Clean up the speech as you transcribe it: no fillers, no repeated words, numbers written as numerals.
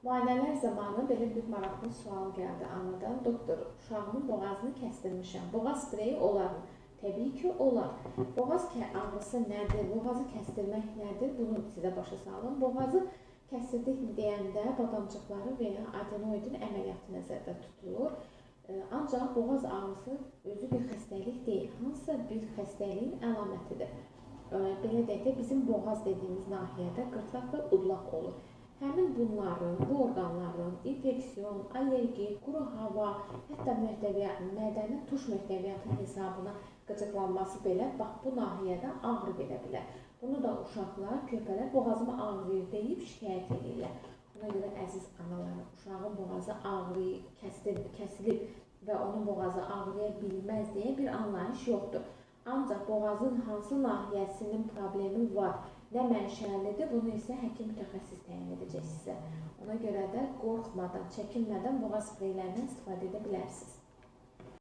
Müayinələr zamanı belə bir maraqlı sual gəldi anadan. Doktor, uşağımın boğazını kəsdirmişəm. Boğaz spreyi olarmı? Təbii ki, olar. Boğaz ağrısı nədir? Boğazı kəsdirmək nədir? Bunu sizə başa salım. Boğazı kəsdirdik deyəndə badamcıqları və ya adenoidin əməliyyatı nəzərdə tutulur. Ancaq boğaz ağrısı özü bir xəstəlik deyil, hansısa bir xəstəliyin əlamətidir. Belə deyək də, bizim boğaz dediyimiz nahiyədə qırtlaq və udlaq olur. Həmin bunların, bu orqanların infeksiyon, allergi, quru hava, hətta mədənin tuş möhtəviyyatı hesabına qıcıqlanması belə bax bu nahiyədə ağrı verə bilər. Bunu da uşaqlar, körpələr boğazıma ağrıyır deyib şikayət edirlər. Buna görə əziz analarım, uşağın boğazı ağrıyır, kəsilib və onun boğazı ağrıya bilməz deyə bir anlayış yoxdur. Ancaq boğazın hansı nahiyəsinin problemi var, nə mənşəlidir, bunu isə həkim mütəxəssis təyin edəcək sizə. Ona görə də qorxmadan, çəkinmədən boğaz spreylərindən istifadə edə bilərsiniz.